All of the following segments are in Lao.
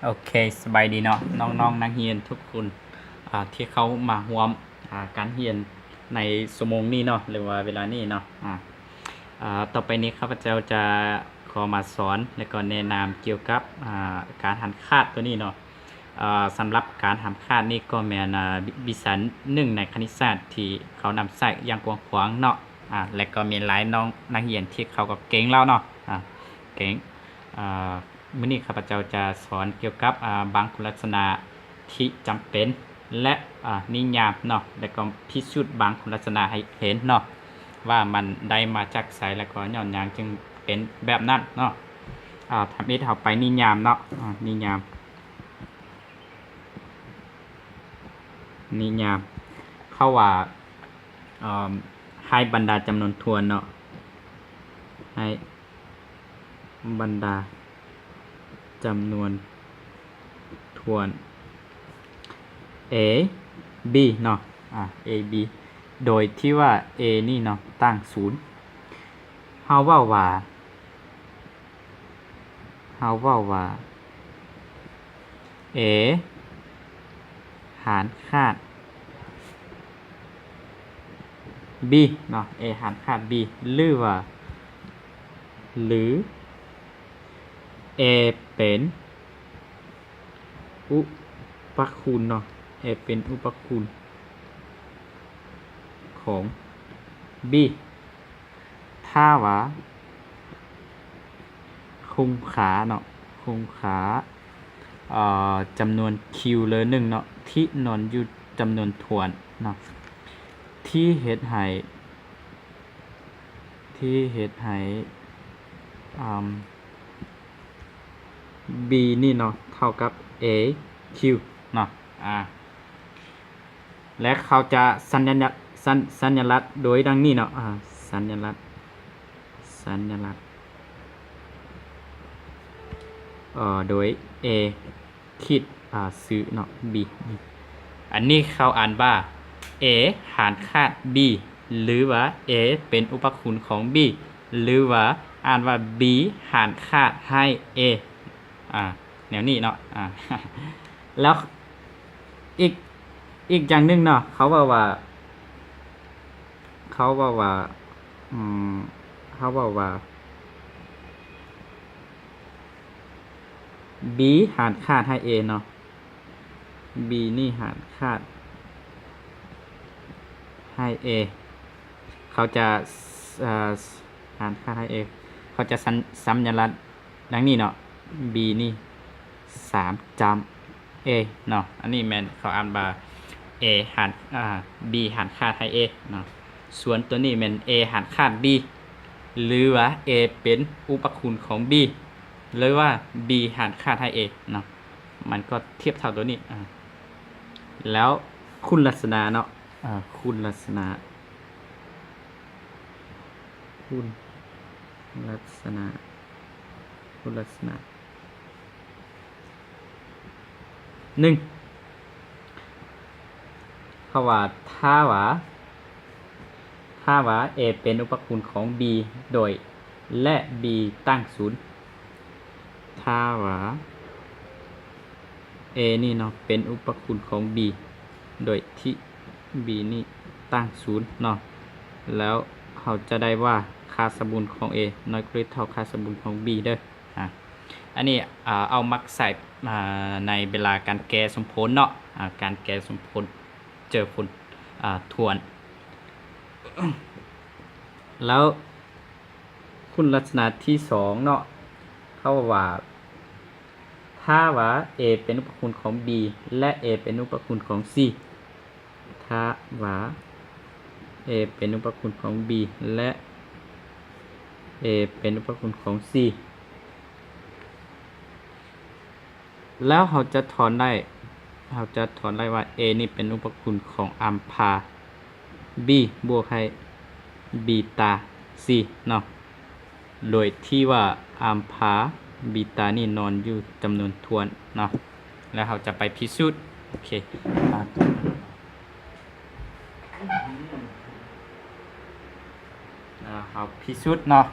ໂອເຄ ສະບາຍດີເນາະ ນ້ອງໆນັກຮຽນທຸກຄົນ ອ່າ ທີ່ເຂົ້າມາຮ່ວມ ອ່າ ການຮຽນໃນຊົ່ວໂມງນີ້ເນາະ ຫຼືວ່າເວລານີ້ເນາະ ອ່າ ອ່າ ຕໍ່ໄປນີ້ຂ້າພະເຈົ້າຈະຂໍມາສອນ ແລະກໍແນະນຳກ່ຽວກັບ ອ່າ ການຫັນຄາດໂຕນີ້ເນາະ. ອ່າ ສຳລັບການຫັນຄາດນີ້ກໍແມ່ນ ອ່າ ວິ ວິຊາໜຶ່ງໃນຄະນິດສາດທີ່ເຂົານຳໃຊ້ຢ່າງກວ້າງຂວາງເນາະ ອ່າ ແລະກໍມີຫຼາຍນ້ອງນັກຮຽນທີ່ເຂົາກໍເກັ່ງແລ້ວເນາະ ອ່າ ເກັ່ງ ອ່າ ມື້ນີ້ຂ້າພະເຈົ້າຈະສອນກ່ຽວກັບ ອ່າ ບາງຄຸນລັກສະນະທີ່ຈຳເປັນ ແລະ ອ່າ ນິຍາມເນາະ ແລະກໍພິສູດບາງຄຸນລັກສະນະໃຫ້ເຫັນເນາະ ວ່າມັນໄດ້ມາຈາກໃສ ແລະກໍຍ້ອນຫຍັງຈຶ່ງເປັນແບບນັ້ນເນາະ. ອ່າ ທຳອິດເຮົາໄປນິຍາມເນາະ ອ່າ ນິຍາມ ນິຍາມ ເຂົາວ່າ ເອີ່ມ ໃຫ້ບັນດາຈຳນວນຖ້ວນເນາະ ໃຫ້ບັນດາຈຳນວນຖ້ວນ A B ເນາະ ອ່າ A B ໂດຍທີ່ວ່າ A ນີ້ເນາະ ຕັ້ງສູນ ເຮົາເວົ້າວ່າ ເຮົາເວົ້າວ່າ A ຫານຄາດ B ເນາະ A ຫານຄາດ B ຫຼືວ່າ ຫຼື A ເປັນອຸປະຄຸນເນາະ A ເປັນອຸປະຄຸນຂອງ B ຖ້າວ່າຄົງຄ່າເນາະ ຄົງຄ່າ ເອີ່ ຈຳນວນ Q ເລີໜຶ່ງເນາະ ທີ່ນອນຢູ່ຈຳນວນຖ້ວນເນາະ ທີ່ເຮັດໃຫ້ ທີ່ເຮັດໃຫ້ ອາ B ນີ້ເນາະ ເທົ່າກັບ A Q ເນາະ ອາ ແລະ ເຂົາຈະສັນຍະ ສັນ ສັນຍະລັກໂດຍດັ່ງນີ້ເນາະ ອາ ສັນຍະລັກ ສັນຍະລັກ ເອີ່ ໂດຍ A ຂີດ ອາ ຊື່ເນາະ B ອັນນີ້ເຂົາອ່ານວ່າ A ຫານຄາດ B ຫຼືວ່າ A ເປັນອຸປະຄຸນຂອງ B ຫຼືວ່າອ່ານວ່າ B ຫານຄາດໃຫ້ A ອາ ແນວນີ້ເນາະ ອາ ແລ້ວອີກ ອີກຢ່າງໜຶ່ງເນາະ ເຂົາເວົ້າວ່າ ເຂົາເວົ້າວ່າ ອືມ ເຂົາເວົ້າວ່າ B ຫານຄາດໃຫ້ A ເນາະ B ນີ້ຫານຄາດໃຫ້ A ເຂົາຈະ ເອີ່ ຫານຄາດໃຫ້ A ເຂົາຈະສັນ ສັນຍະລັກດັ່ງນີ້ເນາະ B ນີ້ສາມຈ້ຳ A ເນາະ ອັນນີ້ແມ່ນເຂົາອ່ານວ່າ A ຫານ ອາ B ຫານຄາດໃຫ້ A ເນາະ ສ່ວນໂຕນີ້ແມ່ນ A ຫານຄາດ B ຫຼືວ່າ A ເປັນອຸປະຄຸນຂອງ B ຫຼືວ່າ B ຫານຄາດໃຫ້ A ເນາະ ມັນກໍທຽບເທົ່າໂຕນີ້ ອາ ແລ້ວຄຸນລັກສະນະເນາະ ອາ ຄຸນລັກສະນະ ຄຸນລັກສະນະ ຄຸນລັກສະນະ ໜຶ່ງ ເພາະວ່າ ຖ້າວ່າ ຖ້າວ່າ A ເປັນອຸປະຄຸນຂອງ B ໂດຍ ແລະ B ຕັ້ງສູນ ຖ້າວ່າ A ນີ້ເນາະ ເປັນອຸປະຄຸນຂອງ B ໂດຍທີ່ B ນີ້ຕັ້ງສູນເນາະ ແລ້ວເຮົາຈະໄດ້ວ່າຄ່າສົມບູນຂອງ A ນ້ອຍກວ່າຫຼືເທົ່າຄ່າສົມບູນຂອງ B ເດີ. ອາ ອັນນີ້ ອາ ເອົາມາໃຊ້ ອາ ໃນເວລາການແກ້ສົມຜົນເນາະ ອາ ການແກ້ສົມຜົນ ເຈີຜົນ ອາ ຖ້ວນ ແລ້ວຄຸນລັກສະນະທີສອງເນາະ ເຂົາວ່າ ຖ້າວ່າ A ເປັນອຸປະຄຸນຂອງ B ແລະ A ເປັນອຸປະຄຸນຂອງ C ຖ້າວ່າ A ເປັນອຸປະຄຸນຂອງ B ແລະ A ເປັນອຸປະຄຸນຂອງ C ແລ້ວເຮົາຈະຖອນໄດ້ ເຮົາຈະຖອນໄດ້ວ່າ A ນີ້ເປັນອຸປະຄຸນຂອງອາລຟາ B ບວກໃຫ້ ເບຕາ C ເນາະ ໂດຍທີ່ວ່າອາລຟາ ເບຕາ ນີ້ນອນຢູ່ຈຳນວນຖ້ວນເນາະ ແລ້ວເຮົາຈະໄປພິສູດ ໂອເຄ ເຮົາພິສູດເນາະ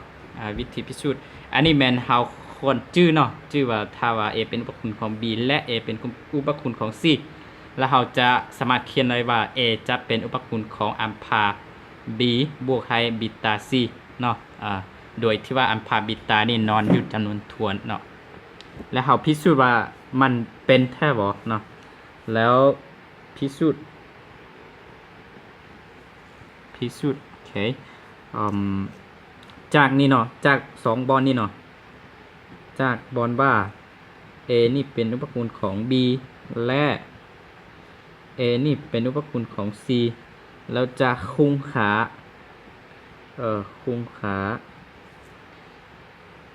ວິທີພິສູດ ອັນນີ້ແມ່ນເຮົາ ຄວນຈື່ເນາະ ຈື່ວ່າຖ້າວ່າ A ເປັນອຸປະຄຸນຂອງ B ແລະ A ເປັນອຸປະຄຸນຂອງ C ແລ້ວເຮົາຈະສາມາດຂຽນໄດ້ວ່າ A ຈະເປັນອຸປະຄຸນຂອງອຳພາ B ບວກໃຫ້ເບຕາ C ເນາະ ອາ ໂດຍທີ່ວ່າອຳພາເບຕານີ້ນອນຢູ່ຈຳນວນຖ້ວນເນາະ ແລ້ວເຮົາພິສູດວ່າມັນເປັນແທ້ບໍ່ເນາະ ແລ້ວພິສູດ ພິສູດ ໂອເຄ ອາ ຈາກນີ້ເນາະ ຈາກສອງບ່ອນນີ້ເນາະ ຈາກບ່ອນວ່າ A ນີ້ເປັນອຸປະຄຸນຂອງ B ແລະ A ນີ້ເປັນອຸປະຄຸນຂອງ C ແລ້ວຈະຄູນຄ່າ ເອີ ຄູນຄ່າ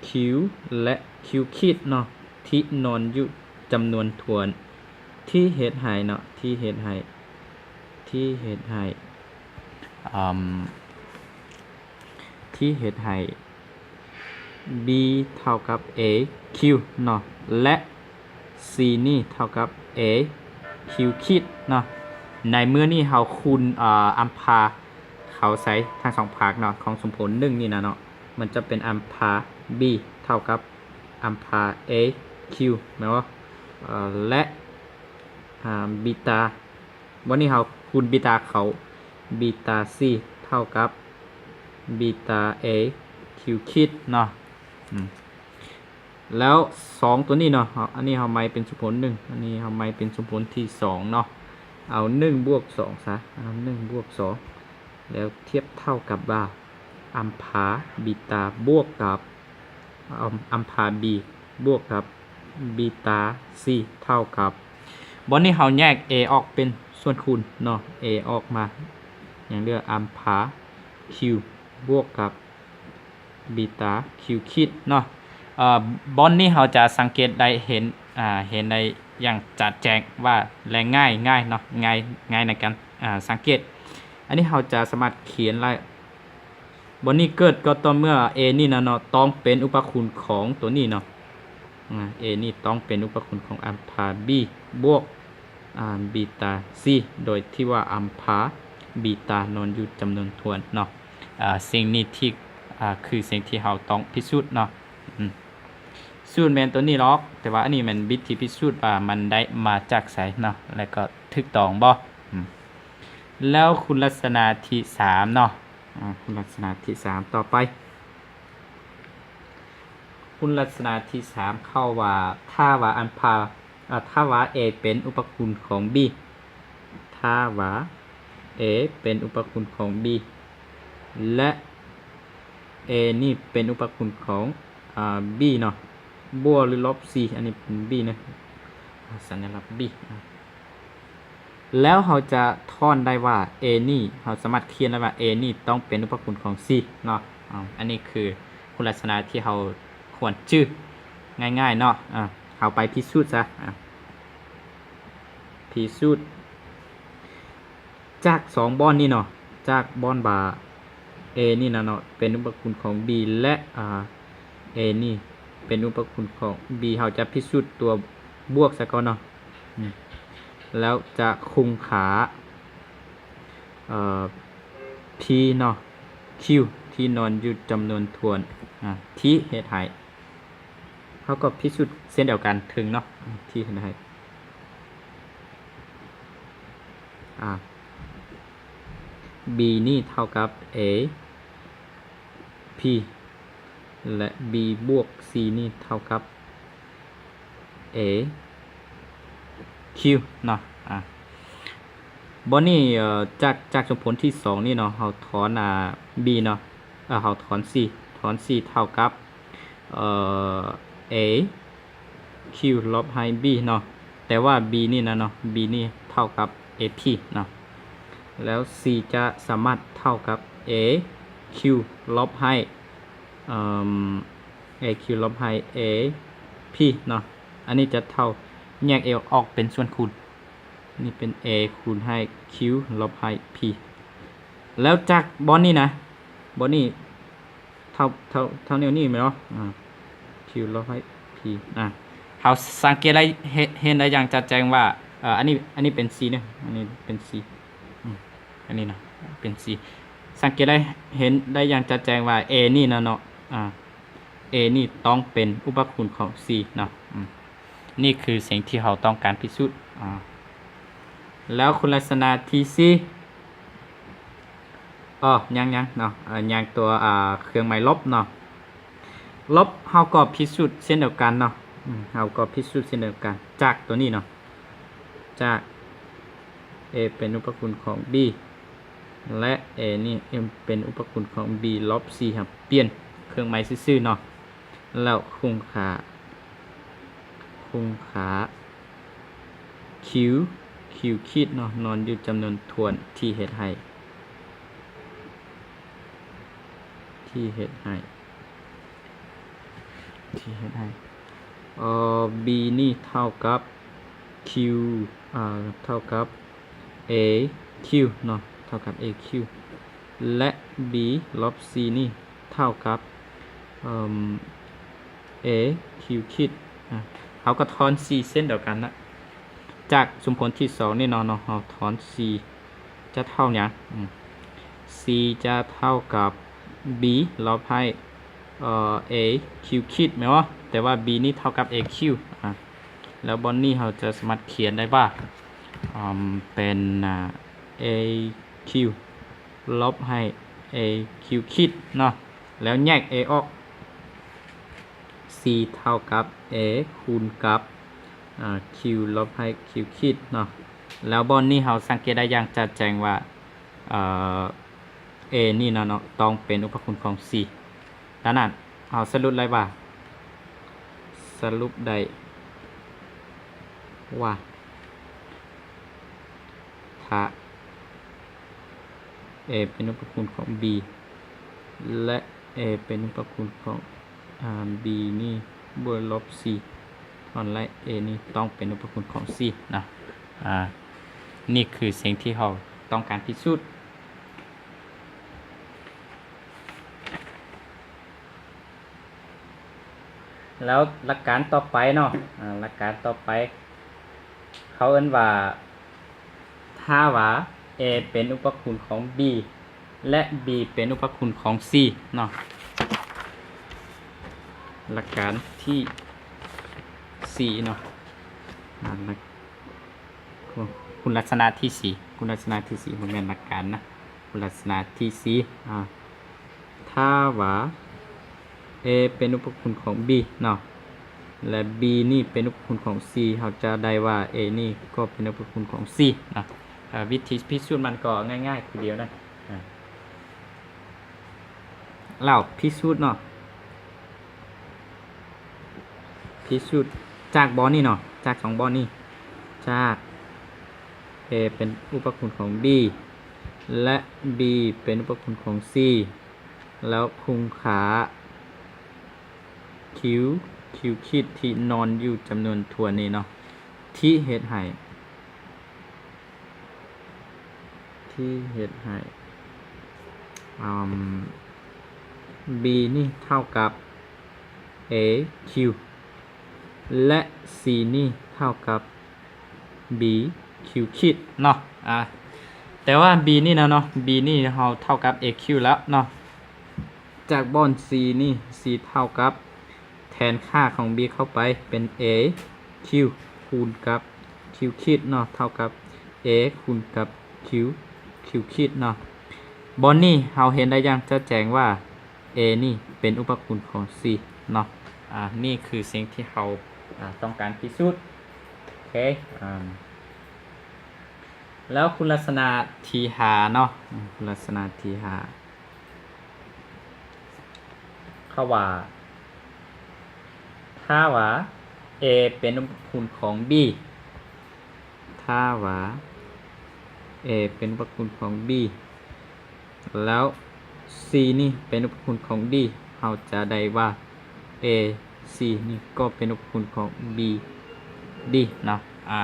Q ແລະ Q ຂີດເນາະ ທີ່ນອນຢູ່ຈຳນວນຖ້ວນ ທີ່ເຮັດໃຫ້ເນາະ ທີ່ເຮັດໃຫ້ ທີ່ເຮັດໃຫ້ ອາ ທີ່ເຮັດໃຫ້ B ເທົ່າກັບ A Q ເນາະ ແລະ C ນີ້ເທົ່າກັບ A Q ຂີດເນາະ ໃນມື້ນີ້ເຮົາຄູນ ອາ ອຳພາເຂົ້າໃສ່ທັງສອງພາກເນາະ ຂອງສົມຜົນໜຶ່ງນີ້ນະເນາະ ມັນຈະເປັນອຳພາ B ເທົ່າກັບອຳພາ A Q ແມ່ນບໍ່ ເອີ ແລະ ອາ ເບຕາ ວັນນີ້ເຮົາຄູນເບຕາເຂົ້າ ເບຕາ C ເທົ່າກັບເບຕາ A Q ຂີດເນາະ ອືມ ແລ້ວສອງຕົວນີ້ເນາະ ເຮົາ ອັນນີ້ເຮົາໃໝ່ເປັນສົມຜົນໜຶ່ງ ອັນນີ້ເຮົາໃໝ່ເປັນສົມຜົນທີສອງເນາະ ເອົາໜຶ່ງບວກສອງຊະ ເອົາໜຶ່ງບວກສອງ ແລ້ວທຽບເທົ່າກັບວ່າ ອຳພາເບຕາບວກກັບ ອຳ ອຳພາ B ບວກກັບເບຕາ C ເທົ່າກັບ ບ່ອນນີ້ເຮົາແຍກ A ອອກເປັນສ່ວນຄູນເນາະ A ອອກມາ ຍັງເຫຼືອອຳພາ Q ບວກກັບເບຕາ Q ຂີດເນາະ ເອີ ບ່ອນນີ້ເຮົາຈະສັງເກດໄດ້ເຫັນ ອາ ເຫັນໄດ້ຢ່າງຈະແຈ້ງວ່າ ແລະ ງ່າຍ ງ່າຍເນາະ ງ່າຍ ງ່າຍໃນການ ອາ ສັງເກດ ອັນນີ້ເຮົາຈະສາມາດຂຽນໄດ້ ບ່ອນນີ້ເກີດກໍຕໍ່ເມື່ອ A ນີ້ນະເນາະ ຕ້ອງເປັນອຸປະຄຸນຂອງຕົວນີ້ເນາະ ອາ A ນີ້ຕ້ອງເປັນອຸປະຄຸນຂອງອຳພາ B ບວກ ອາ ເບຕາ C ໂດຍທີ່ວ່າອຳພາເບຕານອນຢູ່ຈຳນວນຖ້ວນເນາະ ອາ ສິ່ງນີ້ທີ່ ອາ ຄືສິ່ງທີ່ເຮົາຕ້ອງພິສູດເນາະ ອືມ ສູດແມ່ນຕົວນີ້ຫຼອກ ແຕ່ວ່າອັນນີ້ແມ່ນວິທີພິສູດວ່າມັນໄດ້ມາຈາກໃສເນາະ ແລະ ກໍຖືກຕ້ອງບໍ່ ອືມ ແລ້ວຄຸນລັກສະນະທີສາມເນາະ ອາ ຄຸນລັກສະນະທີສາມຕໍ່ໄປ ຄຸນລັກສະນະທີສາມເຂົາວ່າ ຖ້າວ່າອຳພາ ອາ ຖ້າວ່າ A ເປັນອຸປະຄຸນຂອງ B ຖ້າວ່າ A ເປັນອຸປະຄຸນຂອງ B ແລະ A ນີ້ເປັນອຸປະຄຸນຂອງ ອາ B ເນາະ ບວກ ຫຼື ລົບ C ອັນນີ້ເປັນ B ນະ ອາ ສັນຍະລັກ B ອາ ແລ້ວເຮົາຈະຖອນໄດ້ວ່າ A ນີ້ ເຮົາສາມາດຂຽນໄດ້ວ່າ A ນີ້ຕ້ອງເປັນອຸປະຄຸນຂອງ C ເນາະ ອາ ອັນນີ້ຄືຄຸນລັກສະນະທີ່ເຮົາຄວນຈື່ ງ່າຍໆເນາະ ອາ ເຮົາໄປພິສູດຊະ ອາ ພິສູດ ຈາກສອງບ່ອນນີ້ເນາະ ຈາກບ່ອນວ່າ A ນີ້ນະເນາະ ເປັນອຸປະຄຸນຂອງ B ແລະ ອາ A ນີ້ເປັນອຸປະຄຸນຂອງ B ເຮົາຈະພິສູດຕົວບວກຊະກ່ອນເນາະ ອືມ ແລ້ວຈະຄູນຄ່າ ເອີ P ເນາະ Q ທີ່ນອນຢູ່ຈຳນວນຖ້ວນ ອາ ທີ່ເຮັດໃຫ້ ເຮົາກໍພິສູດເຊັ່ນດຽວກັນເຖິງເນາະ ທີ່ເຮັດໃຫ້ ອາ B ນີ້ເທົ່າກັບ A P ແລະ B ບວກ C ນີ້ເທົ່າກັບ A Q ເນາະ ອາ ບ່ອນນີ້ ເອີ ຈາກ ຈາກສົມຜົນທີສອງນີ້ເນາະ ເຮົາຖອນ ອາ B ເນາະ ເອີ ເຮົາຖອນ C ຖອນ C ເທົ່າກັບ ເອີ A Q ລົບໃຫ້ B ເນາະ ແຕ່ວ່າ B ນີ້ນະເນາະ B ນີ້ເທົ່າກັບ A P ເນາະ ແລ້ວ C ຈະສາມາດເທົ່າກັບ A Q ລົບໃຫ້ ເອີ A Q ລົບໃຫ້ A P ເນາະ ອັນນີ້ຈະເທົ່າ ແຍກ A ອອກເປັນສ່ວນຄູນ ນີ້ເປັນ A ຄູນໃຫ້ Q ລົບໃຫ້ P ແລ້ວຈາກບ່ອນນີ້ນະ ບ່ອນນີ້ເທົ່າ ເທົ່າ ເທົ່າແນວນີ້ແມ່ນບໍ່? ອາ Q ລົບໃຫ້ P ອາ ເຮົາສັງເກດໄດ້ ເຫັນ ເຫັນໄດ້ຢ່າງຈະແຈ້ງວ່າ ເອີ ອັນນີ້ ອັນນີ້ເປັນ C ເນາະ ອັນນີ້ເປັນ C ອືມ ອັນນີ້ນະ ເປັນ C ສັງເກດໄດ້ ເຫັນໄດ້ຢ່າງຈະແຈ້ງວ່າ A ນີ້ນະເນາະ ອາ A ນີ້ຕ້ອງເປັນອຸປະຄຸນຂອງ C ເນາະ. ອືມ ນີ້ຄືສິ່ງທີ່ເຮົາຕ້ອງການພິສູດ. ອາ ແລ້ວຄຸນລັກສະນະທີສີ່ ອໍ ຍັງ ຍັງເນາະ ອາ ຍັງຕົວ ອາ ເຄື່ອງໝາຍລົບເນາະ. ລົບເຮົາກໍພິສູດເຊັ່ນດຽວກັນເນາະ. ອືມ ເຮົາກໍພິສູດເຊັ່ນດຽວກັນ ຈາກຕົວນີ້ເນາະ ຈາກ A ເປັນອຸປະຄຸນຂອງ B ແລະ A ນີ້ເປັນອຸປະຄຸນຂອງ B ລົບ C ເຮົາປ່ຽນເຄື່ອງໝາຍຊື່ໆເນາະ. ແລ້ວຄຸນຄ່າ ຄຸນຄ່າ Q Q ຂີດເນາະ ນອນຢູ່ຈຳນວນຖ້ວນທີ່ເຮັດໃຫ້ ທີ່ເຮັດໃຫ້ ທີ່ເຮັດໃຫ້ ເອີ B ນີ້ເທົ່າກັບ Q ເທົ່າກັບ A Q ເນາະ ເທົ່າກັບ A Q ແລະ B ລົບ C ນີ້ເທົ່າກັບ ເອີ A Q ຂີດ. ອາ ເຮົາກໍຖອນ C ເຊັ່ນດຽວກັນນະ ຈາກສົມຜົນທີສອງນີ້ເນາະ ເນາະ ເຮົາຖອນ C ຈະເທົ່າຫຍັງ? ອືມ C ຈະເທົ່າກັບ B ລົບໃຫ້ ເອີ A Q ຂີດ ແມ່ນບໍ່? ແຕ່ວ່າ B ນີ້ເທົ່າກັບ A Q. ອາ ແລ້ວບ່ອນນີ້ເຮົາຈະສາມາດຂຽນໄດ້ວ່າ ອາ ເປັນ ອາ A Q ລົບໃຫ້ A Q ຂີດເນາະ ແລ້ວແຍກ A ອອກ C ເທົ່າກັບ A ຄູນກັບ ອາ Q ລົບໃຫ້ Q ຂີດເນາະ. ແລ້ວບ່ອນນີ້ເຮົາສັງເກດໄດ້ຢ່າງຈະແຈ້ງວ່າ ເອີ A ນີ້ເນາະ ເນາະ ຕ້ອງເປັນອຸປະຄຸນຂອງ C. ດັ່ງນັ້ນ ເຮົາສະຫຼຸບໄດ້ວ່າ ສະຫຼຸບໄດ້ວ່າ ຖ້າ A ເປັນອຸປະຄຸນຂອງ B ແລະ A ເປັນອຸປະຄຸນຂອງ ອາ B ນີ້ ບວກລົບ C ເທົ່ານັ້ນແຫຼະ A ນີ້ຕ້ອງເປັນອຸປະຄຸນຂອງ C ນະ. ອາ ນີ້ຄືສິ່ງທີ່ເຮົາຕ້ອງການພິສູດ. ແລ້ວຫຼັກການຕໍ່ໄປເນາະ ອາ ຫຼັກການຕໍ່ໄປ ເຂົາເອີ້ນວ່າ ຖ້າວ່າ A ເປັນອຸປະຄຸນຂອງ B ແລະ B ເປັນອຸປະຄຸນຂອງ C ເນາະ ຫຼັກການທີສີ່ເນາະ ອາ ຄຸນລັກສະນະທີສີ່ ຄຸນລັກສະນະທີສີ່ ບໍ່ແມ່ນຫຼັກການນະ ຄຸນລັກສະນະທີສີ່ ອາ ຖ້າວ່າ A ເປັນອຸປະຄຸນຂອງ B ເນາະ ແລະ B ນີ້ເປັນອຸປະຄຸນຂອງ C ເຮົາຈະໄດ້ວ່າ A ນີ້ກໍເປັນອຸປະຄຸນຂອງ C ເນາະ. ເອີ ວິທີພິສູດມັນກໍງ່າຍໆຄືດຽວນັ້ນ. ອາ ແລ້ວພິສູດເນາະ ພິສູດຈາກບ່ອນນີ້ເນາະ ຈາກສອງບ່ອນນີ້ ຈາກ A ເປັນອຸປະຄຸນຂອງ B ແລະ B ເປັນອຸປະຄຸນຂອງ C ແລ້ວຄຸນຄ່າ Q Q ຂີດທີ່ນອນຢູ່ຈຳນວນຖ້ວນນີ້ເນາະ ທີ່ເຮັດໃຫ້ ທີ່ເຮັດໃຫ້ ອາ B ນີ້ເທົ່າກັບ A Q ແລະ C ນີ້ເທົ່າກັບ B Q ຂີດເນາະ. ອາ ແຕ່ວ່າ B ນີ້ນະເນາະ B ນີ້ເຮົາເທົ່າກັບ A Q ແລ້ວເນາະ. ຈາກບ່ອນ C ນີ້ C ເທົ່າກັບ ແທນຄ່າຂອງ B ເຂົ້າໄປເປັນ A Q ຄູນກັບ Q ຂີດເນາະ ເທົ່າກັບ A ຄູນກັບ Q Q ຂີດເນາະ. ບ່ອນນີ້ເຮົາເຫັນໄດ້ຢ່າງຈະແຈ້ງວ່າ A ນີ້ເປັນອຸປະຄຸນຂອງ C ເນາະ. ອາ ນີ້ຄືສິ່ງທີ່ເຮົາ ອາ ຕ້ອງການພິສູດ. ໂອເຄ ອາ ແລ້ວຄຸນລັກສະນະທີຫ້າເນາະ ຄຸນລັກສະນະທີຫ້າ ເຂົາວ່າ ຖ້າວ່າ A ເປັນອຸປະຄຸນຂອງ B ຖ້າວ່າ A ເປັນອຸປະຄຸນຂອງ B ແລ້ວ C ນີ້ເປັນອຸປະຄຸນຂອງ D ເຮົາຈະໄດ້ວ່າ A C ນີ້ກໍເປັນອຸປະຄຸນຂອງ B D ເນາະ. ອາ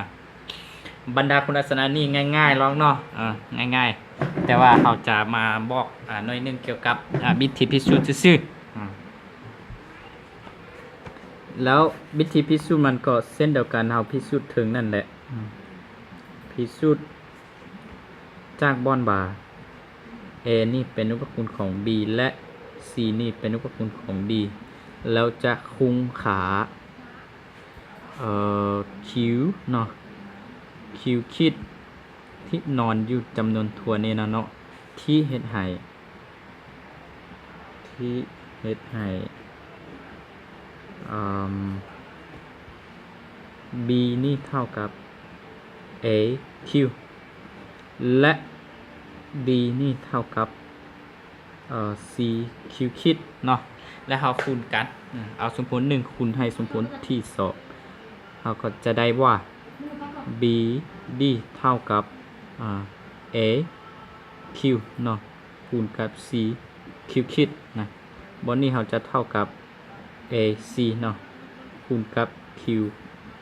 ບັນດາຄຸນລັກສະນະນີ້ງ່າຍໆລອກເນາະ ເອີ ງ່າຍໆ ແຕ່ວ່າເຮົາຈະມາບອກ ອາ ໜ້ອຍໜຶ່ງກ່ຽວກັບ ອາ ວິທີພິສູດຊື່ໆ. ອາ ແລ້ວວິທີພິສູດມັນກໍເຊັ່ນດຽວກັນ ເຮົາພິສູດເຖິງນັ້ນແຫຼະ ອາ ພິສູດຈາກບ່ອນວ່າ A ນີ້ເປັນອຸປະຄຸນຂອງ B ແລະ C ນີ້ເປັນອຸປະຄຸນຂອງ D ແລ້ວຈະຄຸງຂາ ເອີ ຄິວເນາະ ຄິວຄິດທີ່ນອນຢູ່ຈຳນວນທົ່ວນີ້ນະເນາະ ທີ່ເຮັດໃຫ້ ທີ່ເຮັດໃຫ້ ເອີ B ນີ້ເທົ່າກັບ A Q ແລະ D ນີ້ເທົ່າກັບ ເອີ C Q ຄິດເນາະ ແລະເຮົາຄູນກັນ ເອົາສົມຜົນໜຶ່ງຄູນໃຫ້ສົມຜົນທີສອງ ເຮົາກໍຈະໄດ້ວ່າ B D ເທົ່າກັບ ອາ A Q ເນາະ ຄູນກັບ C Q ຄິດນະ ບ່ອນນີ້ເຮົາຈະເທົ່າກັບ A C ເນາະ ຄູນກັບ Q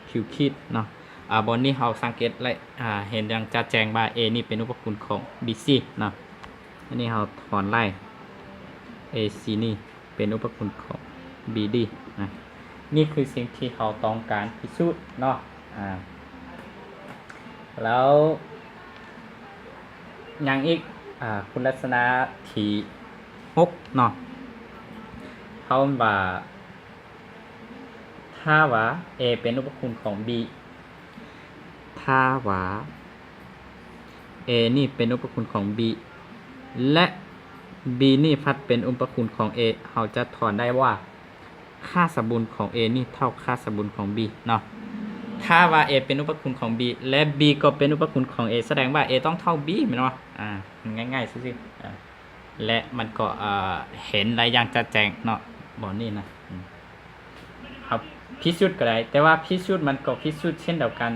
Q ຄິດເນາະ ອາ ບ່ອນນີ້ເຮົາສັງເກດ ແລະ ອາ ເຫັນຢ່າງຈະແຈ້ງວ່າ A ນີ້ເປັນອຸປະຄຸນຂອງ B C ເນາະ ອັນນີ້ເຮົາຖອນໄລ່ A C ນີ້ເປັນອຸປະຄຸນຂອງ B D ນະ ນີ້ຄືສິ່ງທີ່ເຮົາຕ້ອງການພິສູດເນາະ ອາ ແລ້ວຫຍັງອີກ ອາ ຄຸນລັກສະນະທີຫົກເນາະ ເຮົາວ່າ ຖ້າວ່າ A ເປັນອຸປະຄຸນຂອງ B ຖ້າວ່າ A ນີ້ເປັນອຸປະຄຸນຂອງ B ແລະ B ນີ້ພັດເປັນອຸປະຄຸນຂອງ A ເຮົາຈະຖອນໄດ້ວ່າ ຄ່າສະໝຸນຂອງ A ນີ້ເທົ່າຄ່າສະໝຸນຂອງ B ເນາະ ຖ້າວ່າ A ເປັນອຸປະຄຸນຂອງ B ແລະ B ກໍເປັນອຸປະຄຸນຂອງ A ສະແດງວ່າ A ຕ້ອງເທົ່າ B ແມ່ນບໍ່? ອາ ງ່າຍໆຊື່ໆ ອາ ແລະ ມັນກໍ ເອີ ເຫັນໄດ້ຢ່າງຈະແຈ້ງເນາະ ບ່ອນນີ້ນະ ເຮົາພິສູດກໍໄດ້ ແຕ່ວ່າພິສູດມັນກໍພິສູດເຊັ່ນດຽວກັນ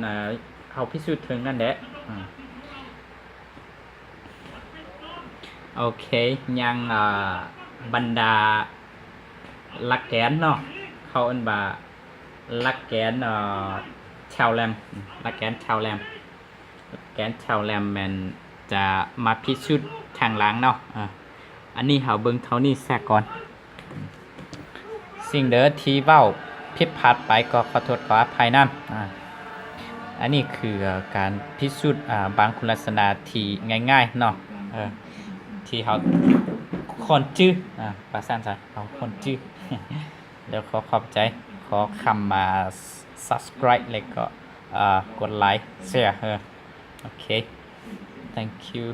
ເຮົາພິສູດເຖິງນັ້ນແຫຼະ ໂອເຄ ຍັງ ເອີ ບັນດາຫຼັກແກນເນາະ ເຂົາເອີ້ນວ່າຫຼັກແກນ ເອີ ແທວເລັມ ຫຼັກແກນແທວເລັມ ແກນແທວເລັມແມ່ນຈະມາພິສູດທາງຫຼັງເນາະ ອາ ອັນນີ້ເຮົາເບິ່ງເທົ່ານີ້ຊະກ່ອນ ສິ່ງເດີທີ່ເວົ້າຜິດພາດໄປກໍຂໍໂທດຂໍອະໄພນຳ ອາ ອັນນີ້ຄືການພິສູດ ອາ ບາງຄຸນລັກສະນະທີ່ງ່າຍໆເນາະ ເອີ ທີ່ເຮົາຄວນຈື່ ອາ ວ່າຊັ້ນຊະ ເຮົາຄວນຈື່ ແລ້ວຂໍຂອບໃຈ ຂໍຄຳມາ subscribe ແລ້ວກໍ ເອີ ກົດໄລ share ເອີ ໂອເຄ thank you.